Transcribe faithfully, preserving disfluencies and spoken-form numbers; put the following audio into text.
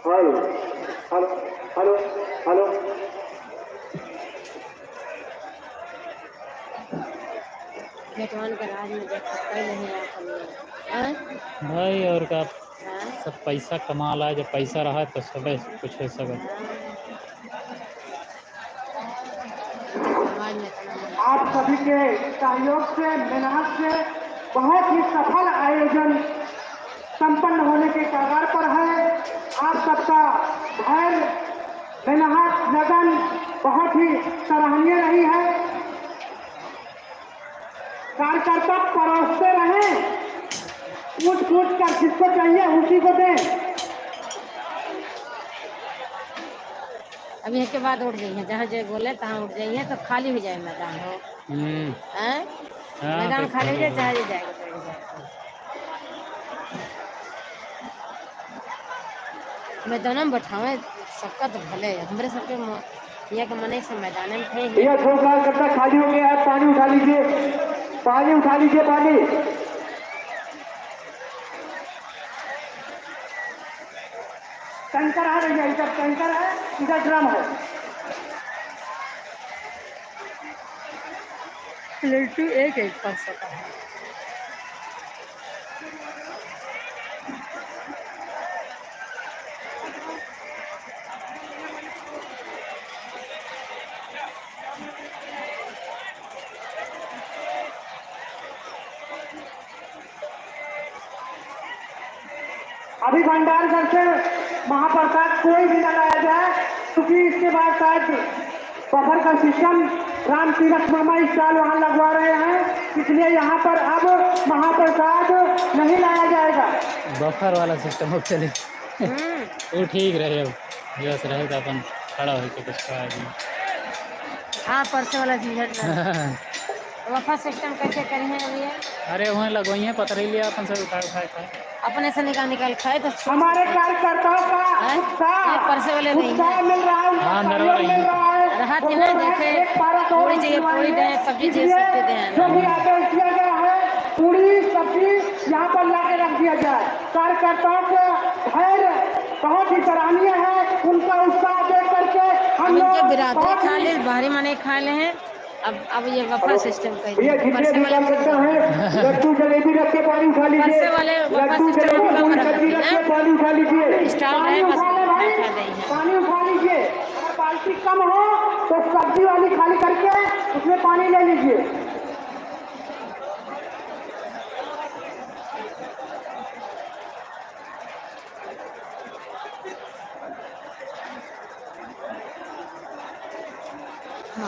हेलो, हेलो, हेलो, हेलो। बेटवन के राज में देख, कैले हैं अपन लोग। हैं? भाई, और का? हाँ? सब पैसा कमाला है, जब पैसा रहा है तो सबे कुछ हो सके। हाँ। समाज में इतना आप सभी के सहयोग से, मेहनत से बहुत ही सफल आयोजन संपन्न होने के कगार पर है। आप सबका धैर्य, मेहनत, लगन बहुत ही सराहनीय रही है। कार्यकर्ता परोसते रहें, पूछ पूछ कर जिसको चाहिए उसी को दें। अब यह के बाद उठ जाइए, जहाँ जो बोले तहाँ उठ जाइए, तो खाली हो जाए मैदान। हम्म। हैं? हाँ, मैदान तो खाली हो जाए, खाली हो चाहे जाए। जे जाए, कोई जाए। मैदान में बैठावे, सबका तो भले है, हमरे सबके म-, यहाँ के मनई सब मैदान में थे ही। भैया, दो कार्यकर्ता खाली हो गया है, पानी उठा लीजिए, पानी उठा लीजिए, पानी। टैंकर है भैया, इधर टैंकर है, इधर ड्रम है। लट्टू एक एक पाँच सौ का है। अभी भंडारगढ़ से महाप्रसाद कोई भी ना लाया जाए, क्योंकि इसके बाद शायद बफर का सिस्टम राम तीरथ वर्मा स्टॉल वहाँ लगवा रहे हैं, इसलिए यहाँ पर अब महाप्रसाद नहीं लाया जाएगा। बफर वाला सिस्टम अब चले। हम्म। वो ठीक रहे, अब जस रहे तो अपन खड़ा होके कुछ खाए भी। हाँ, परसे वाला झंझट ना। बफर सिस्टम कैसे करी है भैया? अरे, वहीं लगवाई है, पथरीली, अपन से उठा उठा खाए। अपने से निकाल निकाल खाए तो हमारे कार्यकर्ताओं का हैं? उत्साह, ये परसे वाले नहीं उत्साह हैं। मिल रहा है, उनका हाँ, अंदर सहयोग वाले मिल हैं। रहा है। रहा वो थी ना, बोल रहे हैं, जैसे एक पारा और पूरी चीज़, निकलवाएंगे। पूरी दे, सब्जी चीज़, इसलिए सब्जी दे, है ना? जो भी आदेश दिया गया है, पूरी सब्जी यहाँ पर ला के रख दिया जाए। कार्यकर्ताओं का धैर्य बहुत ही सराहनीय है, उनका उत्साह देख करके हम अब इनके लोग बिरादरी बहुत खा ही ले, बाहरी मनई खा ले हैं। अब, अब ये बफर सिस्टम कर भैया, दिया। जितने परसे भी वाले कार्यकर्ता हैं, लड्डू जलेबी रख के पानी उठा लीजिए। परसे वाले बफर लड्डू सिस्टम जलेबी पूरा पूरी बना सब्जी रख के ना। पानी उठा लीजिए। स्टॉल पानी रहे, बस उठा ले भाई, उठा दे हैं। पानी उठा लीजिए। अगर बाल्टी कम हो तो सब्जी वाली खाली करके उसमें पानी ले लीजिए।